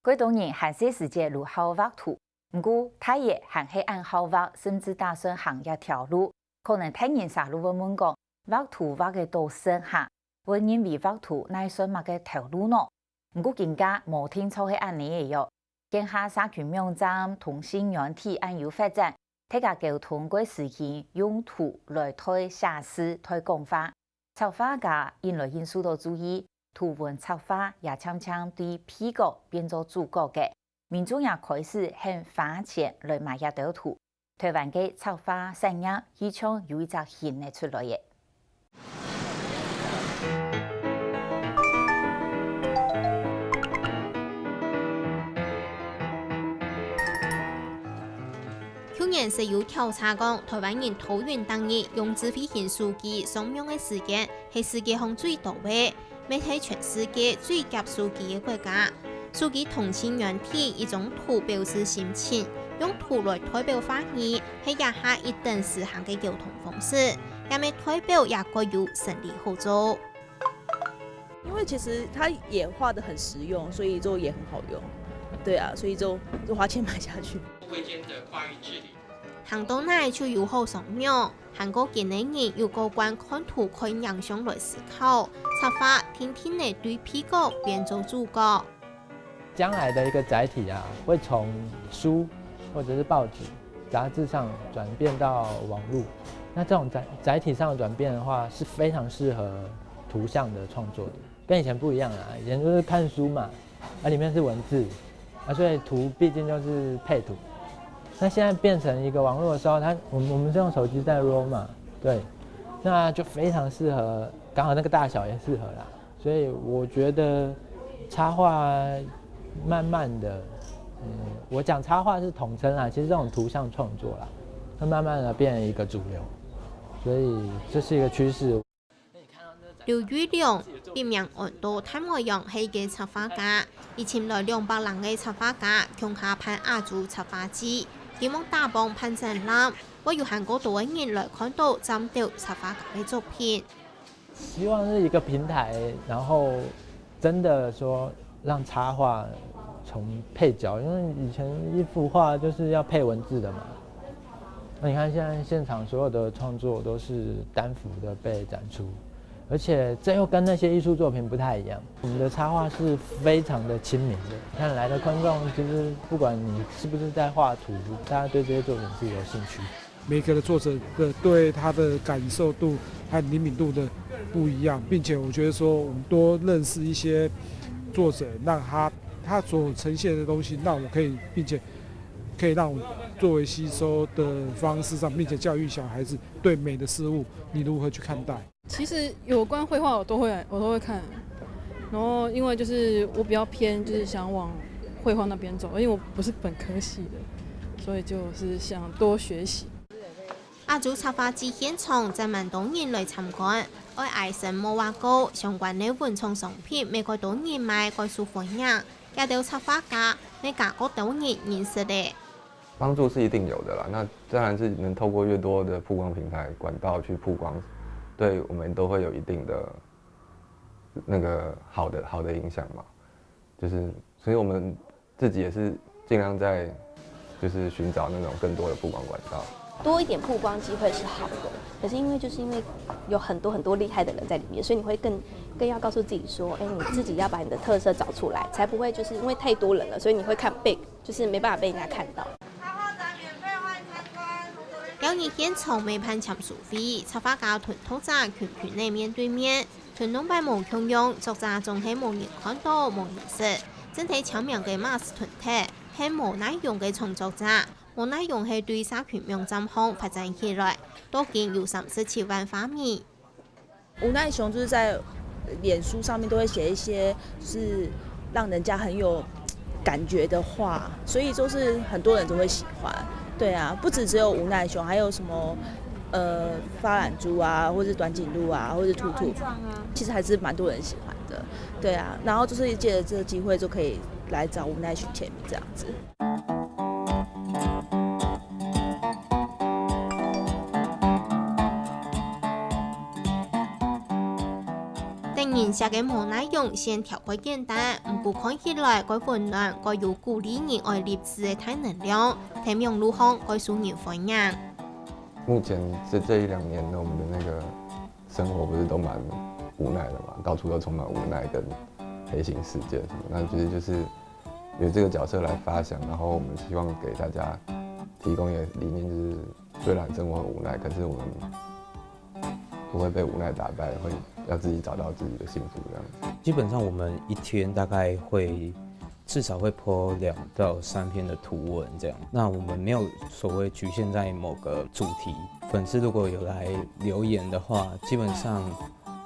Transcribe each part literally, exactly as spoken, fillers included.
蓋多人還細時節就好畫圖，毋過大了還係恁好畫，甚至打算行這條路。可能大人儕就會問講：「畫圖畫个多深哈？」會認為畫圖哪算麼个頭路呢？毋過今下無定著係恁呢仔喲。 現下社群網站、通訊軟體恁有發展，大家溝通个時節用圖來代寫字、代講話。插畫家引來引受到注意，圖文插畫也漸漸對配角變做主角个，民眾也開始肯花錢來買這兜圖。 臺灣个插畫產業就像有一隻形仔出來了。舊年係有調查講，臺灣人頭暈逐日用智慧型手機上網个時間係世界上最多个。 乜係全世界最挾手機个國家。手機通訊軟體一張圖表示心情，用圖來代表話語，係這下一等時行个溝通方式，也乜代表這國有生理好做。因為其實它也畫得很實用，所以就也很好用。對啊，所以就就花錢買下去。行到哪就有好上網，還過今个人有過慣看圖看影像來思考，插畫定定仔對配角變做主角。將來的一個載體啊，會從書或者是報紙、雜誌上轉變到網路。那這種載載體上的轉變的話，是非常適合圖像的創作的。 跟以前不一樣啦，以前就是看書嘛，啊裡面是文字，啊所以圖畢竟就是配圖。那現在變成一個網路的時候，它我們我們是用手機在 roll 嘛，對，那就非常適合，剛好那個大小也適合啦。所以我覺得插畫慢慢的，嗯，我講插畫是統稱啦，其實這種圖像創作啦，會慢慢的變成一個主流，所以這是一個趨勢。 劉玉良，筆名安到大妹樣，係一個插畫家。佢尋來兩百零個插畫家，共下辦亞洲插畫節，希望打幫辦展覽，會有還過多个人來看到這兜插畫家个作品。希望是一個平台，然後真的說讓插畫從配角，因為以前一幅畫就是要配文字的嘛。那你看現在現場所有的創作都是單幅的被展出，而且這又跟那些藝術作品不太一樣。我們的插畫是非常的親民的，你看來的觀眾，其實不管你是不是在畫圖，大家對這些作品是有興趣。每个的作者的对他的感受度和灵敏度的不一样，并且我觉得说，我们多认识一些作者，让他他所呈现的东西，让我可以，并且可以让我作为吸收的方式上，并且教育小孩子对美的事物，你如何去看待？其实有关绘画我都会，我都会看。然后因为就是我比较偏，就是想往绘画那边走，因为我不是本科系的，所以就是想多学习。亞洲插畫節現場正蠻多人來參觀，愛挨身無話過，相關个文創商品乜蓋多人買，蓋受歡迎。這兜插畫家乜加蓋多人認識咧。幫助是一定有的啦，那當然是能透過越多的曝光平台管道去曝光，對我們都會有一定的那個好的好的影響嘛。就是，所以我們自己也是盡量在就是尋找那種更多的曝光管道。多一點曝光機會是好的，可是因為就是因為有很多很多厲害的人在裡面，所以你會更更要告訴自己說，哎，你自己要把你的特色找出來，才不會就是因為太多人了，所以你會看 big，就是沒辦法被人家看到。邀你現場買盤簽書會，插畫家同讀者近近仔面對面，同往擺無共樣，作者總係無人看到、無人識。正在簽名个Max同Ted，係無內容个創作者，無內容係對社群網站項發展起來，到今有三十七萬畫面。 無奈熊就是在臉書上面都會寫一些就是讓人家很有感覺的話，所以就是很多人都會喜歡。對啊，不止只有無奈熊，還有什麼呃發懶豬啊，或是短頸鹿啊，或是兔兔，其實還是蠻多人喜歡的。對啊，然後就是借着這個機會就可以來找無奈熊簽名這樣子。 等顏色个無奈容線條蓋簡單，毋過看起來蓋溫暖，蓋有鼓勵人愛立志个大能量，在網路項蓋受人歡迎。目前这这一两年呢，我们的那个生活不是都蛮无奈的嘛，到处都充满无奈跟黑心世界什么。那其实就是由这个角色来发想，然后我们希望给大家提供一个理念，就是虽然生活很无奈，可是我们不会被无奈打败，会要自己找到自己的幸福这样子。基本上我们一天大概会至少会 po 两到三篇的图文这样。那我们没有所谓局限在某个主题，粉丝如果有来留言的话，基本上，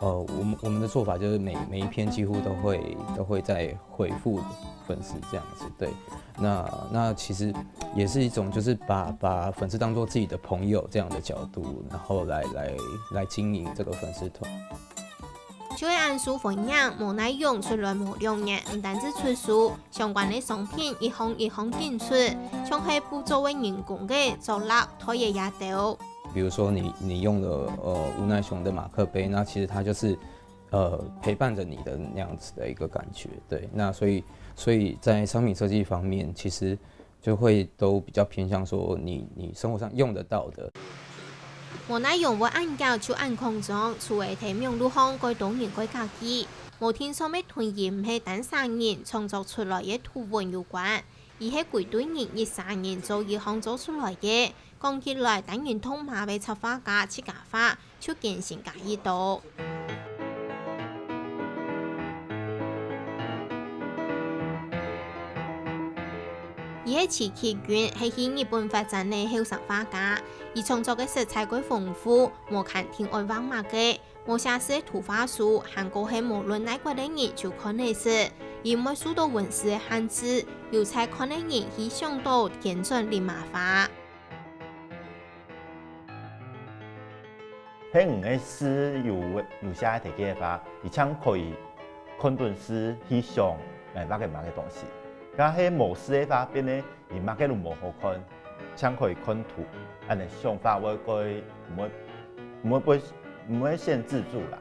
呃，我们我们的做法就是每每一篇几乎都会都会在回复粉丝这样子，对。那那其实也是一种就是把把粉丝当做自己的朋友这样的角度，然后来来来经营这个粉丝团。就係恁受歡迎，無奈容出來無兩年，毋單止出書，相關个商品一項一項緊出，像係布做个人工个、做蠟、袋仔也兜。比如说你你用了呃无奈熊的马克杯，那其实它就是呃陪伴着你的那样子的一个感觉，对。那所以所以在商品设计方面，其实就会都比较偏向说你你生活上用得到的。無奈容會恁遽就恁擴張，除了在網路項蓋多人蓋佮意，無定著乜同佢毋係單儕人創作出來个圖文有關，而係歸隊人一儕人做一項做出來个。講起來，單人動畫个插畫家自家畫， 就艱辛加一兜。佢係徐啟鈞，係去日本發展个後生畫家。佢創作个色彩蓋豐富，無看定愛畫麼个，無寫字个圖畫書，還過係無論哪國个人就看得識。佢毋會受到文字个限制，有在看个人去想到堅轉林麻花。 係你个字有有寫在該个話，你正可以看本字去想，哎，畫个麼个東西。該係無字个話，變得你麼个都無好看，正可以看圖，恁呢想法會蓋毋會毋會被毋會限制住啦。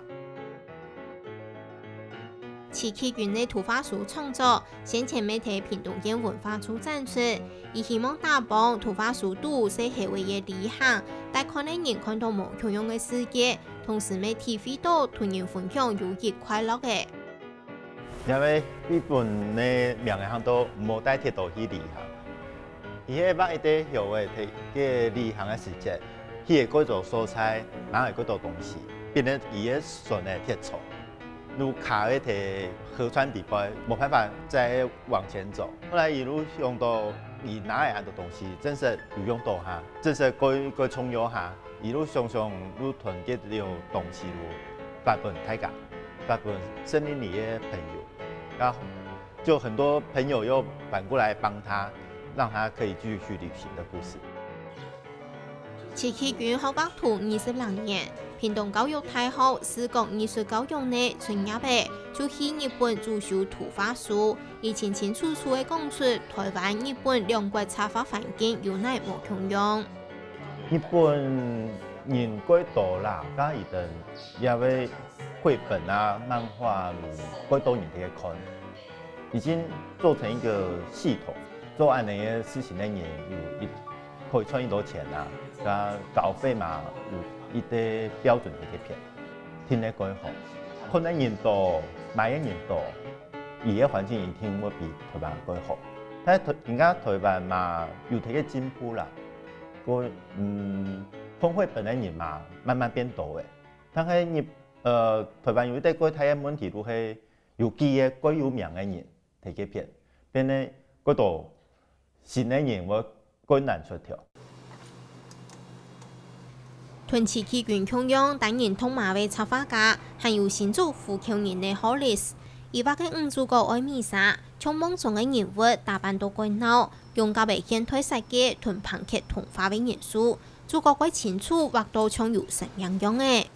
徐啟鈞个圖畫書創作，先前乜在屏東縣文化處展出。佢希望打幫圖畫書肚細細个旅行，帶看个人看到無共樣个世界，同時乜體會到同人分享有益快樂个。因為日本个名个喊到無帶鐵道去旅行，佢係畫一個小个个旅行个時節，去个過多所在，買个過多東西，變成佢个船个鐵窗。 路卡个在河川底背，無辦法再往前走。後來一路用到，佢拿个恁多東西，真實有用到哈，真實蓋蓋重要哈。一路想想，路團結了東西路，發分大家，發分森林里个朋友，然後就很多朋友又反過來幫他，讓他可以繼續去旅行的故事。 徐啟鈞學畫圖二十零年，屏東教育大學視覺藝術教育系畢業个，就去日本主修圖畫書。佢清清楚楚个講出，台灣、日本兩國插畫環境有哪無共樣。日本人蓋多啦，該佢等也會繪本啊、漫畫啊，蓋多人在該看，已經做成一個系統。 做恁呢个事情个人有一可以賺一多錢啊，佢稿費嘛有一個標準个一個片，聽得蓋好，看个人多，買个人多，佢个環境一定會比台灣蓋好。但係台，人家台灣嘛有一個進步啦，過嗯，看繪本个人嘛慢慢變多誒。但係日，呃，台灣有一個蓋大个問題就係有幾個蓋有名个人， 在該片，變得蓋多新个人會蓋難出頭。同徐啟鈞共樣擔任動畫个插畫家，還有新竹湖口人个Hollis。佢畫个女主角愛美莎，像夢中个人物打扮到蓋鬧，用甲个現代設計同朋克動畫个元素，主角蓋清楚畫到像有生命樣个。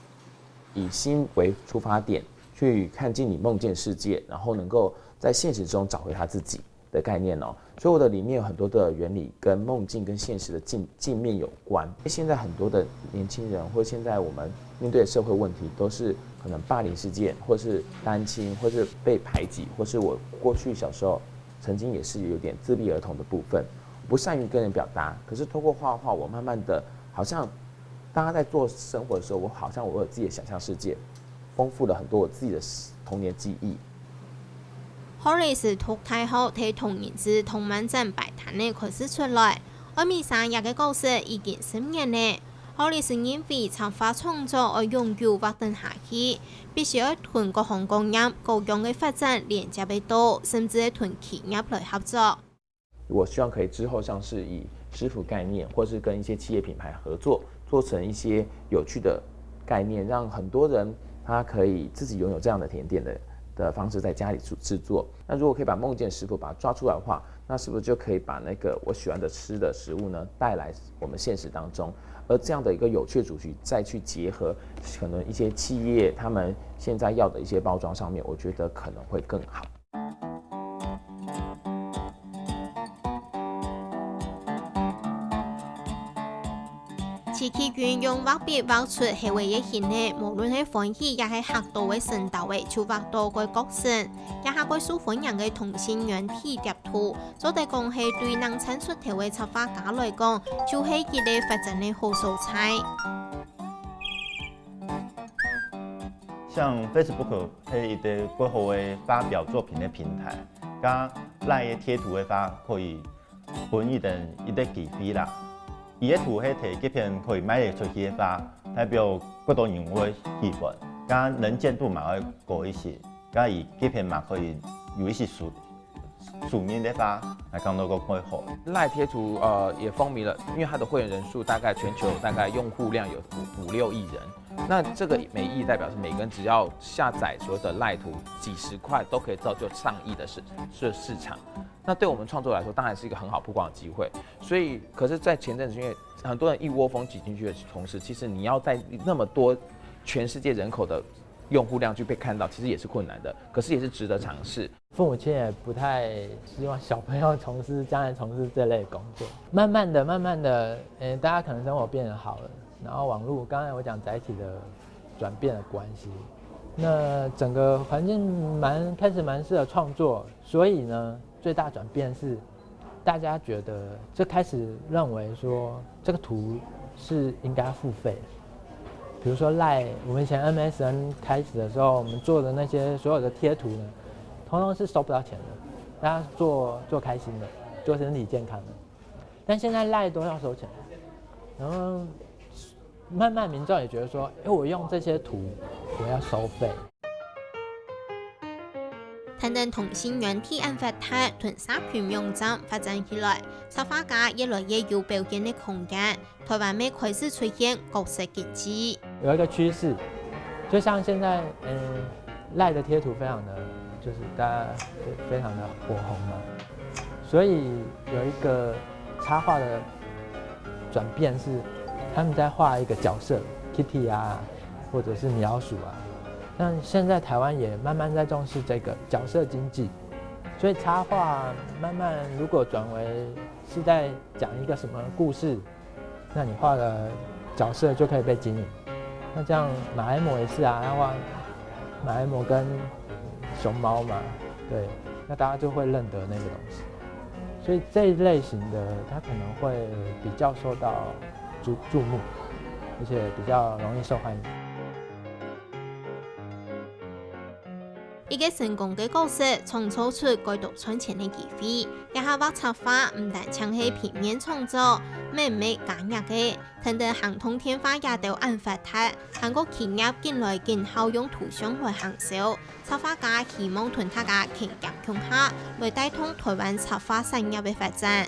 以心為出發點，去看見你夢見世界，然後能夠在現實中找回他自己。的概念哦。所以我的理念有很多的原理跟梦境跟现实的镜镜面有关。现在很多的年轻人或现在我们面对的社会问题，都是可能霸凌事件，或是单亲，或是被排挤，或是我过去小时候曾经也是有点自闭儿童的部分，不善于跟人表达。可是透过画画，我慢慢的好像大家在做生活的时候，我好像我有自己的想象世界，丰富了很多我自己的童年记忆。Horace讀大學係同人誌動漫展擺攤个開始出來，愛美沙這个角色已經十年了。Horace認為插畫創作愛永久活動下去，必須愛同各行各業、各樣个發展連接得到，甚至係同企業來合作。我希望可以之后像是以食譜概念，或是跟一些企业品牌合作，做成一些有趣的概念，让很多人他可以自己拥有这样的甜点的的方式在家里制制作。那如果可以把梦见食谱把它抓出来的话，那是不是就可以把那个我喜欢的吃的食物呢带来我们现实当中？而这样的一个有趣的主题再去结合可能一些企业他们现在要的一些包装上面，我觉得可能会更好。徐啟鈞用畫筆畫出細微个形仔，無論係歡喜也係嚇到个神道仔，就畫到个角色，也係个受歡迎个同心圓體貼圖，做得講係對能產出頭个插畫家來講，就係一个發展个好所在。像 Facebook 係一个蓋好个發表作品个平台，加 Line 个貼圖个話，可以分一等一个機會啦。佢个圖係在該片可以賣得出去个話，代表蓋多人會喜歡，加能見度嘛會高一些，加佢該片嘛可以有一些收收入个話，來講到个蓋好。Line 貼圖呃也风靡了，因为它的会员人数大概全球大概用户量有五五六亿人。那这个每一亿代表是每个人只要下载所有的 Line 图几十块，都可以造就上亿的市市市场。那对我们创作来说，当然是一个很好曝光的机会。所以，可是，在前阵子，因为很多人一窝蜂挤进去的同时，其实你要在那么多全世界人口的用户量去被看到，其实也是困难的，可是也是值得尝试。父母亲也不太希望小朋友从事将来从事这类工作。慢慢的、慢慢的，诶，大家可能生活变得好了，然后网络，刚才我讲载体的转变的关系，那整个环境蛮开始蛮适合创作，所以呢，最大转变是大家觉得就开始认为说这个图是应该付费的。比如说 Line，我们以前 M S N 开始的时候，我们做的那些所有的贴图呢，通通是收不到钱的，大家做做开心的，做身体健康的。但现在 Line 都要收钱，然后慢慢民众也觉得说，哎，我用这些图我要收费。谈谈同心圆体恁發達，同社群網站發展起來，插畫家越來越有表現个空間。台灣乜開始出現角色經濟。有一个趋势，就像现在，嗯，Line 的贴图非常的，就是大家非常的火红嘛，所以有一个插画的转变是，他们在画一个角色，Kitty 啊，或者是米老鼠啊。那现在台湾也慢慢在重视这个角色经济，所以插画慢慢如果转为是在讲一个什么故事，那你画的角色就可以被经营。那这样马来貘也是啊，他画马来貘跟熊猫嘛，对，那大家就会认得那个东西。所以这一类型的，它可能会比较受到注注目，而且比较容易受欢迎。一个成功个角色創造出蓋多賺錢个機會，這下畫插畫毋單淨係平面創作，乜毋係假額个，等等行動電話也都恁發達，還過企業緊來緊好用圖像來行銷。 插畫家希望同大家勤儉共下，來帶動台灣插畫產業个發展。